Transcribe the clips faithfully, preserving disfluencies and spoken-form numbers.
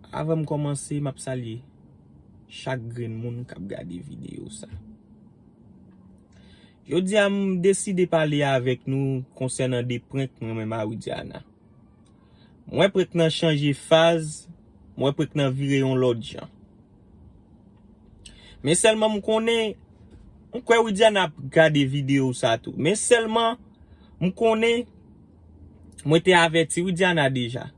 Avan m kòmanse, m ap salye chak grenn moun k ap gade videyo sa. Jodi a, m deside pale avèk nou konsènan de prank mwen menm a Widiana. M wè prank nan chanje faz, m wè prank nan vire yon lòt jan. Men sèlman m konnen, m kwè Widiana ap gade videyo sa tou. Men sèlman, m konnen, mwen te avèti Widiana deja.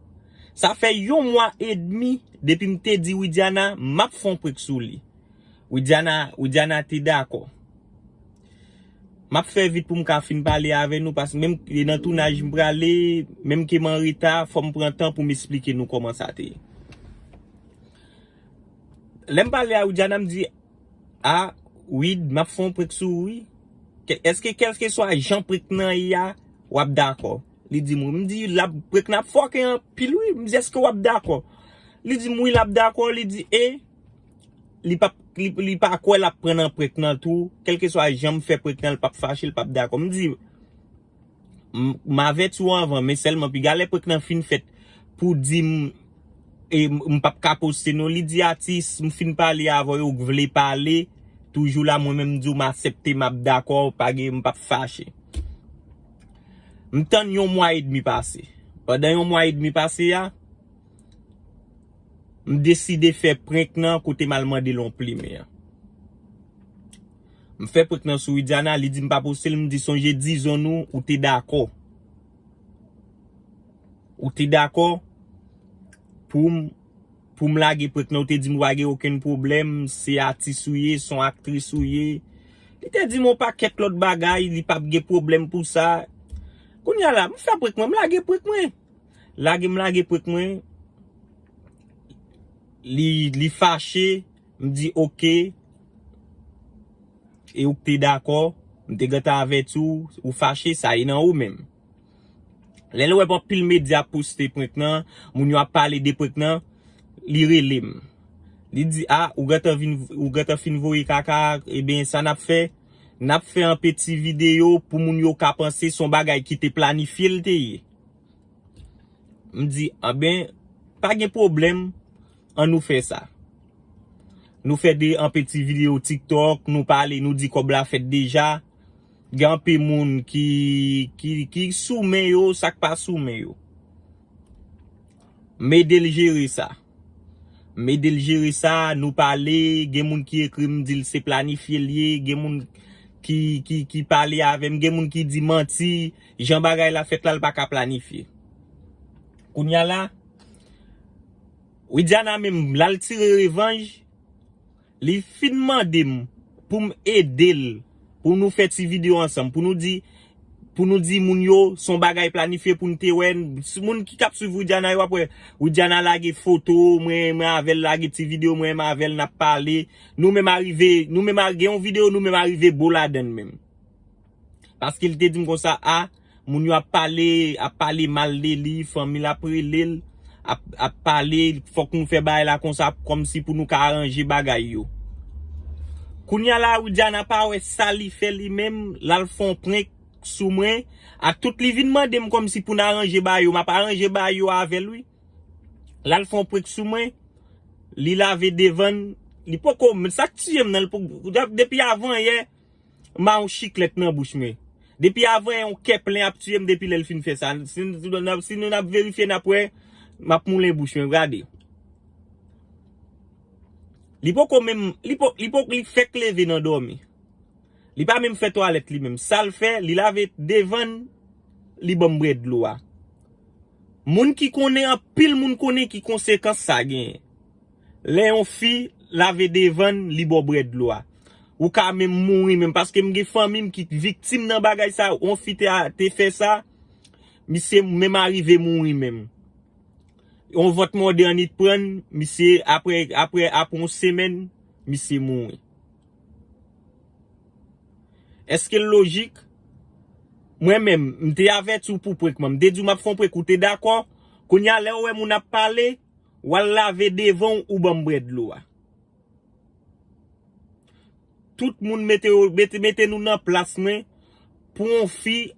Sa fè yon mwa edmi depi m te di Widiana m ap fè yon prank sou li. Widiana, Widiana te dakò. M ap fè vit pou m ka fin pale avè nou, paske menm e nan tounaj m prale, menm ke m an reta, fò m pran tan pou m esplike nou kòman sa te ye. Lè m pale a Widiana, m di, a, Wid, m ap fè yon prank sou ou, wi. Ke- Èske kèlkeswa jan prank nan ye a, w ap dakò? Li di m, wi. M di, l ap, prank nan ap fòke anpil, wi. M di, èske w ap dakò? Li di m, wi, l ap dakò. Li di, e, li p ap, li, li pa kwè l ap pran nan prank nan tou. Kèlkeswa jan m fè prank nan, l p ap fache, l p ap dakò. M di, m, m avèti w anvan, men sèlman piga lè prank nan fin fèt pou di m, e, m, m p ap ka poste non. Li di, atis, m fin pale avè w, ou vle pale, toujou la, mwen menm m di w m aksepte, m ap dakò, pa gen, m p ap fache. M tann yon mwa edmi pase. Pandan yon mwa edmi pase a, m deside fè prank nan kote m al mande l yon plimen an. M fè prank nan sou Widiana, li di m pa poste l, m di sonje dizon nou, ou te dakò. Ou te dakò pou m, pou m lage prank nan, ou te di m ou pa gen okenn pwoblèm, se atis ou ye, se yon aktris ou ye. Li te di m yon pakèt lòt bagay, li p ap gen pwoblèm pou sa. Kounye a la, m fè prank mwen, m lage prank mwen. Lage m lage prank mwen. Li, li fache, m di oke. E ou k te dakò, m te gentan avèti w, ou fache, sa e nan ou menm. Lè l wè anpil medya ap poste prank nan, moun yo ap pale de prank nan, li rele m. Li di, a, ou gentan vin, ou gentan fin voye kaka, ebyen, sa n ap fè, n ap fè yon peti videyo pou moun yo ka panse se yon bagay ki te planifye l te ye. M di, anben, pa gen pwoblèm, ann nou fè sa. Nou fè de, yon peti videyo TikTok, nou pale, nou di kòb la fèt deja. Gen anpil moun ki, ki, ki sou men yo, sa k pa sou men yo. M ede l jere sa. M ede l jere sa, nou pale, gen moun ki ekri m, di l se planifye l ye, gen moun ki, ki, ki pale avè m, gen moun ki di manti, jan bagay la fèt la, l pa ka planifye. Kounye a la, Widiana menm, l al tire revanj, li fin mande m pou m ede l, pou nou fè ti videyo ansanm, pou nou di, pou nou di moun yo, se yon bagay planifye pou n te wè, moun ki k ap swiv Widiana yo ap wè, Widiana lage foto, mwen, mwen avè l lage ti videyo, mwen, mwen avè l n ap pale, nou menm arive, nou menm a- gen yon videyo, nou menm arive bo ladann menm. Paske li te di m konsa, a, moun yo ap pale, ap pale mal de li, fanmi l ap rele l, ap, ap pale, fòk nou fè bagay la konsa, kòmsi pou nou ka aranje bagay yo. Kounye a la, Widiana pa wè sa li fè li menm, l al fè yon prank sou mwen, ak tout li vin mande m kòmsi pou n aranje bagay yo, m ap aranje bagay yo avè l, wi. L al fè yon prank sou mwen, li lave devan l, li poko, men sa k tiye m nan, li poko, depi avan yè, m a yon chiklèt nan bouch mwen. Depi avan yon kè plen ap tiye m depi lè l fin fè sa. Si, si nou n ap, si nou n ap verifye, n ap wè, m ap moulen bouch mwen, gade. Li poko menm, li po, li po, li fèk leve nan dòmi. Li pa menm fè twalèt li menm. Sa l fè, li lave devan l, li ban m bwè dlo a. Moun ki konnen, anpil moun konnen ki konsekans sa genyen. Lè yon fi lave devan l, li ba w bwè dlo a. Ou ka menm mouri menm, paske m gen fanmi m ki viktim nan bagay sa, yon fi te, te fè sa, misye menm arive mouri menm. Yon vant mòde annit pran l, misye, apre, apre, apre yon semèn, misye mouri. Èske l lojik? Mwen menm, m te avèti w pou prank mwen. M te di w m ap fè yon prank, ou te dakò. Kounye a, lè w wè moun ap pale, w al lave devan w, ou ban m bwè dlo a. Tout moun mete, mete, mete nou nan plas mwen pou yon fi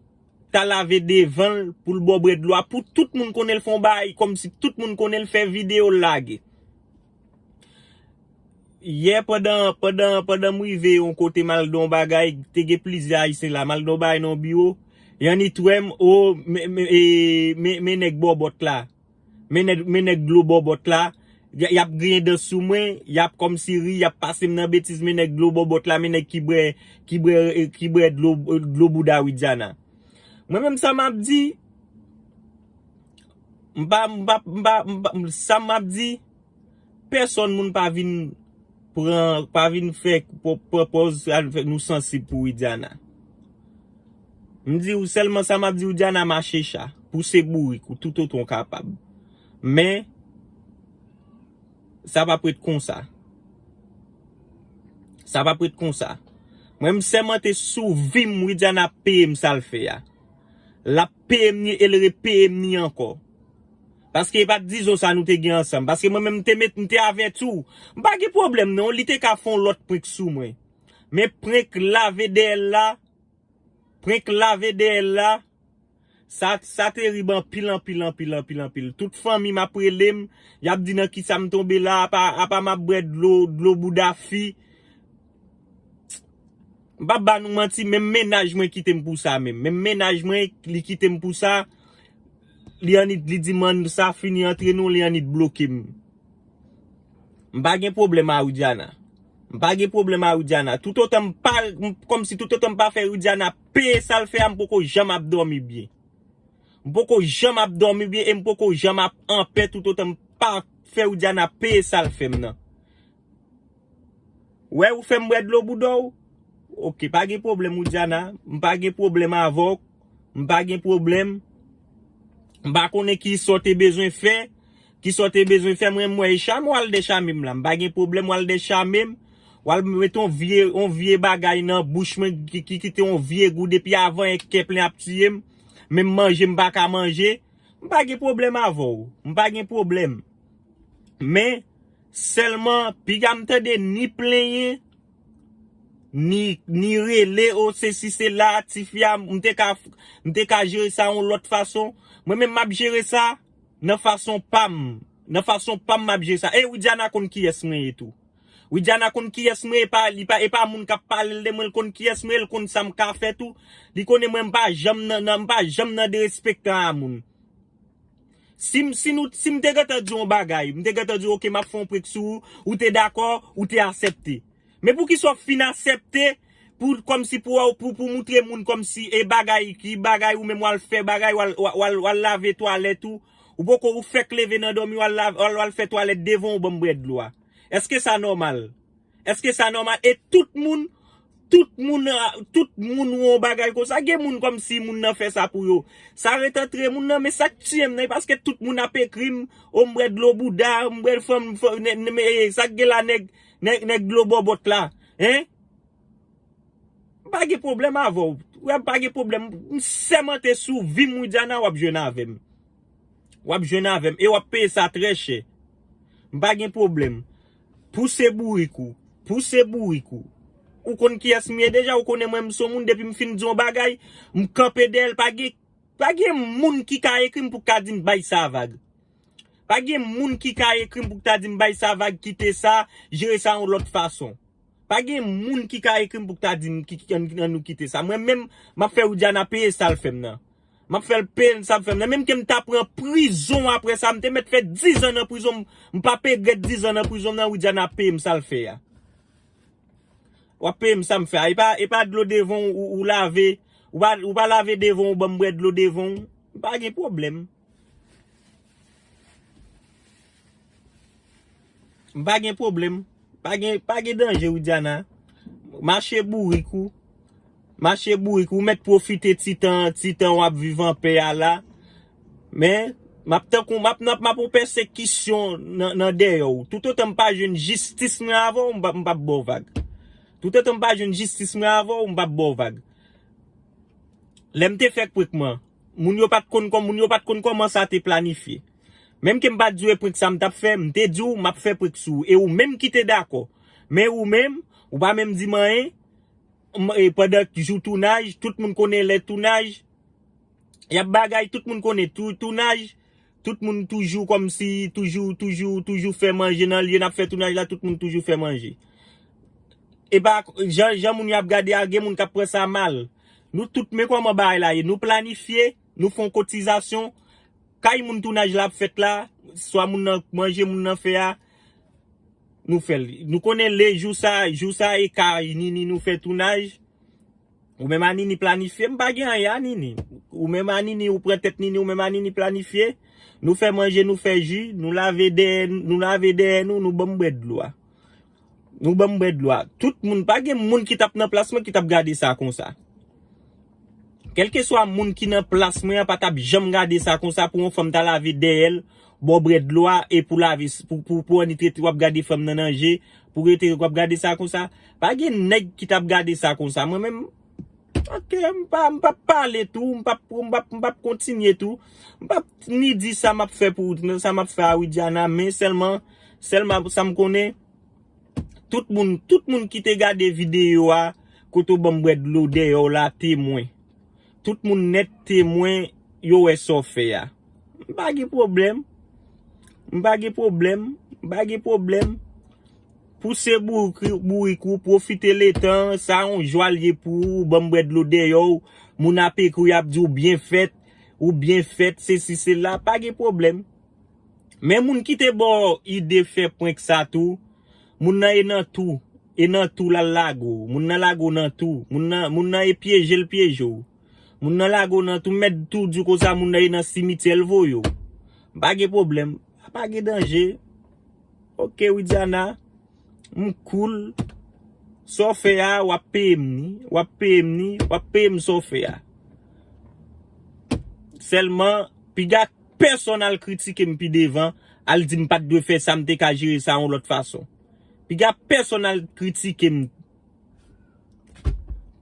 ta lave devan l pou l ba w bwè dlo a. Pou tout moun konnen l fè yon bagay, kòmsi tout moun konnen l fè videyo l lage. Yè pandan, pandan, pandan m rive yon kote m al nan yon bagay, te gen plizyè Ayisyen la, m al nan yon bagay nan yon biwo, y annik wè m, o, men, men, e, men, men nèg bòbòt la. Men nèg, men nèg dlo bòbòt la, y, y ap griyen dan sou mwen, y ap kòmsi ri, y ap pase m nan betiz, men nèg dlo bòbòt la, men nèg ki bwè, ki bwè, ki bwè dlo, dlo bouda Widiana. Mwen menm sa m ap di, m pa, m pa, m pa, m pa, sa m ap di, pèsòn moun pa vin pran, pa vin fè, pran pòz nou sansib pou Widiana. M di w sèlman sa m ap di w, Diana, mache cha, pouse bourik ou toutotan w kapab. Men, sa p ap ret konsa. Sa p ap ret konsa. Mwen, m sèmante sou vi m, Widiana ap peye m sa l fè a. L ap peye m ni e l repeye m ni ankò. Paske e pa t dizon sa nou te gen ansanm. Paske mwen menm, m te met, m te avèti w. M pa gen pwoblèm non, li te ka fè yon lòt prank sou mwen. Men prank lave dèyè l la, prank lave dèyè l la, sa, sa terib anpil, anpil, anpil, anpil, anpil. Tout fanmi m ap rele m, y ap di nan kisa m tonbe la, apa, apa m ap bwè dlo, dlo bouda fi. M p ap ba nou manti, menm mennaj mwen kite m pou sa menm. Menm mennaj mwen, li kite m pou sa. Li annik, li di m an sa fini antre nou, li annik bloke m. M pa gen pwoblèm a Widiana. M pa gen pwoblèm a Widiana. Toutotan m pa, m, kòmsi toutotan m pa fè Widiana peye sa l fè a, m poko janm ap dòmi byen. M poko janm ap dòmi byen e m poko janm ap anpè toutotan m pa fè Widiana peye sa l fè m nan. Wè ou fè m bwè dlo bouda w? Oke, pa gen pwoblèm, Widiana. M pa gen pwoblèm avè w. M pa gen pwoblèm. M pa konnen ki sa w te bezwen fè. Ki sa w te bezwen fè, mwen, m wè e chame w al dèchame m la. M pa gen pwoblèm w al dèchame m. W al met yon vye, yon vye bagay nan bouch mwen ki, ki kite yon vye gou depi avan yè kè plen ap tiye m. Menm manje m pa ka manje. M pa gen pwoblèm avè w. M pa gen pwoblèm. Men, sèlman, piga m tande ni plenyen, ni, ni rele, o, sesi, sela, tifi a, m te ka, m te ka jere sa yon lòt fason. Mwen menm, m ap jere sa nan fason pa m. Nan fason pa m, m ap jere sa. E Widiana konn kiyès mwen ye tou. Widiana konn kiyès mwen, e pa, li pa, e pa moun k ap pale l de mwen, l konn kiyès mwen, l konn sa m ka fè tou. Li konnen mwen, m pa janm nan, nan, m pa janm nan derespektan a moun. Si m, si nou, si m te gentan di w yon bagay, m te gentan di w, oke, m ap fè yon prank sou ou, ou te dakò, ou te aksepte. Men poukisa w fin aksepte pou, kòmsi pou, pou, pou moutre moun kòmsi e bagay, ki bagay ou menm w al fè, bagay w al, w al, w al, w al lave twalèt ou, ou poko, ou fèk leve nan dòmi, w al lave, w al, w al fè twalèt devan w ban m bwè dlo a. Èske sa nòmal? Èske sa nòmal? E tout moun, tout moun, a, tout moun wè yon bagay konsa. Gen moun kòmsi moun nan fè sa pou yo. Sa ret antre moun nan, men sa k tiye m nan, e paske tout moun ap ekri m, o, m bwè dlo bouda, m bwè fanm, fanm, nè, nè, men, e, sa k gen la, nèg, nèg, nèg dlo bòbòt la, en? M pa gen pwoblèm avè w. Wè, m pa gen pwoblèm. M sèmante sou vi m, Widiana, w ap jwenn avè m. W ap jwenn avè m. E w ap peye sa trè chè. M pa gen pwoblèm. Pouse bourik ou. Pouse bourik ou. Ou konn kiyès m ye deja, ou konnen mwen m se yon moun, depi m fin di yon bagay, m kanpe dèyè l, pa gen, pa gen moun ki ka ekri m pou ka di m bay sa vag. Pa gen moun ki ka ekri m pou ta di m bay sa vag, kite sa, jere sa yon lòt fason. Pa gen moun ki ka ekri m pou ta di m ki, ki, ann, ann nou kite sa. Mwen menm, m ap fè Widiana peye sa l fè m nan. M ap fè l peye sa l fè m nan. Menm ke m ta pran prizon apre sa, m te mèt fè dizan nan prizon, m, m p ap regrèt dizan nan prizon nan, Widiana peye m sa l fè a. W ap peye m sa m fè a. E pa, e pa dlo devan w, ou, ou lave, ou pa, ou pa lave devan w, ban m bwè dlo devan w. M pa gen pwoblèm. M pa gen pwoblèm. Pa gen, pa gen danje, Widiana. Mache bourik ou. Mache bourik ou. Ou mèt pwofite ti tan, ti tan w ap viv anpè a la. Men, m ap tankou, m ap nan, m ap yon pèsekisyon nan, nan dèyè w. Toutotan m pa jwenn jistis mwen avè w, m p ap, m p ap ba w vag. Toutotan m pa jwenn jistis mwen avè w, m p ap ba w vag. Lè m te fè prank mwen, moun yo pa t konn kòm, moun yo pa t konn kòman sa te planifye. Menm ke m pa t di w e prank sa m t ap fè, m te di w m ap fè prank sou ou. E ou menm ki te dakò. Men ou menm, ou pa menm di m anyen. M, e pandan jou tounaj, tout moun konnen lè tounaj, y ap bagay, tout moun konnen tou, tounaj, Tout moun toujou kòmsi, toujou, toujou, toujou fè manje nan lye n ap fè tounaj la, tout moun toujou fè manje. E pa jan, jan moun yo ap gade a, gen moun k ap pran sa mal. Nou tout, men kòman bagay la ye. Nou planifye, nou fè yon kotizasyon. Kay moun tounaj la ap fèt la, swa moun nan manje, moun nan fè a, nou fè l. Nou konnen le jou sa, jou sa e kay Nini nou fè tounaj. Ou menm a Nini planifye, m pa gen anyen a Nini. Ou menm a Nini, ou pran tèt Nini, ou menm a Nini planifye. Nou fè manje, nou fè ji, nou lave dèyè, nou lave dèyè nou, nou ban m bwè dlo a. Nou ban m bwè dlo a. Tout moun, pa gen moun ki t ap nan plas mwen ki t ap gade sa konsa. Kèlkeswa moun ki nan plas mwen an pa t ap janm gade sa konsa pou yon fanm ta lave dèyè l, ba w bwè dlo a e pou lave, pou, pou, pou annik rete w ap gade fanm nan nan je, pou rete w ap gade sa konsa. Pa gen nèg ki t ap gade sa konsa. Mwen menm, oke, m pa, m p ap pale tou, m p ap, m p ap, m p ap kontinye tou. M p ap ni di sa m ap fè pou, sa m ap fè a Widiana, men sèlman, sèlman sa m konnen, tout moun, tout moun ki te gade videyo a, kote w ban m bwè dlo dèyè w la, temwen. Tout moun nèt temwen, yo wè sa w fè a. M pa gen pwoblèm. M pa gen pwoblèm. M pa gen pwoblèm. Pouse bourik, bourik ou, pwofite letan, sa yon jwa l ye pou ou, ban m bwè dlo dèyè w, moun ap ekri, y ap di w byen fèt, ou byen fèt, sesi, sela, pa gen pwoblèm. Men moun ki te ba w ide fè prank sa tou, moun nan e nan tou, e nan tou l al lage w, moun nan lage w nan tou, moun nan, moun nan e pyeje l pyeje w. Moun nan lage w nan tou, m mèt tou di w konsa, moun nan e nan simityè l voye w. Pa gen pwoblèm, pa gen danje. Oke, Widiana, m cool. Sa w fè a, w ap peye m ni, w ap peye m ni, w ap peye m sa w fè a. Sèlman, piga pèsonn al kritike m pi devan, al di m pa t dwe fè sa, m te ka jere sa yon lòt fason. Piga pèsonn al kritike m.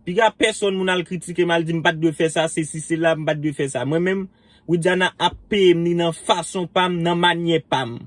Piga pèsonn moun al kritike m, al di m pa t dwe fè sa, sesi, sela, m pa t dwe fè sa. Mwen menm, Widiana ap peye m ni nan fason pa m, nan manyè pa m.